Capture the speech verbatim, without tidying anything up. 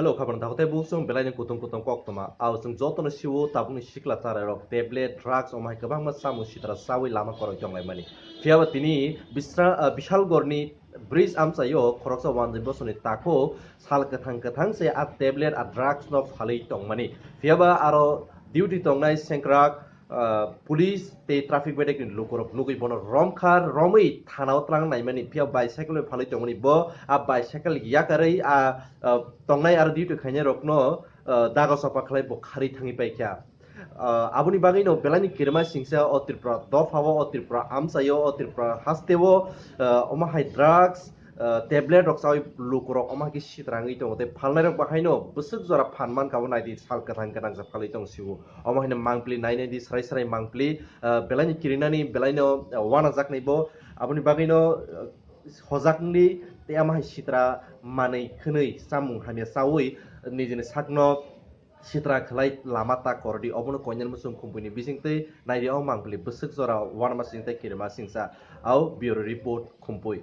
Hello, khabar dakhote buksong belai ni kutung kutung kok toma. Ao chwng joto no siwo tabuk ni sikla chara rok tablet, drugs, omo hai kwbangma samung sitra chawi lama koroi tong lai mani. Phiya ba tini Bisra-, ah, Bishalgor ni bridge amchaio khoroksa wanjwi bosoni takhuk sal kwthang kwthang se a tablet a drugs no phalwi tong mani. Phiya ba aro duty tongnai sengkrak ah, police tei traffic bedek ni lukurok nugwi bono romkha, romwi thana o twlang naimani, phiya bicycle bai phalwi tongmani. Bo a bicycle yakarwi a, ah, tongnai aro duty khainai rokno, ah, daga sopa khlai bo kharwi thangwi paikha. Ah, aboni bagwino belai ni kirima singsa o Tripura dopha o, o Tripura amchaio, o Tripura hasteo, ah, omo hai drugs, ah, tablet rok chawi lukurok omo hai khe sitra wngwi tongo tei phalnai rok bahaino bwswk jora phan mankha bo naidi sal kwthang kwthang se phalwi tong sio. Omo haino mangpili nai nai di, srai srai mangpili, ah, belai ni kirinani, belai no, ah, wanajaknai bo. Aboni bagwi no, ah, hojakni tei ama hai sitra manwi khwnwi chamung hamya chawi nijini sakno sitra khlai lama ta kordi. Obono koinani muchung khumpui ni bising twi nai di o mangpili bwswk jora wanama sing tei kirima singsa. Ao bureau report khumpui.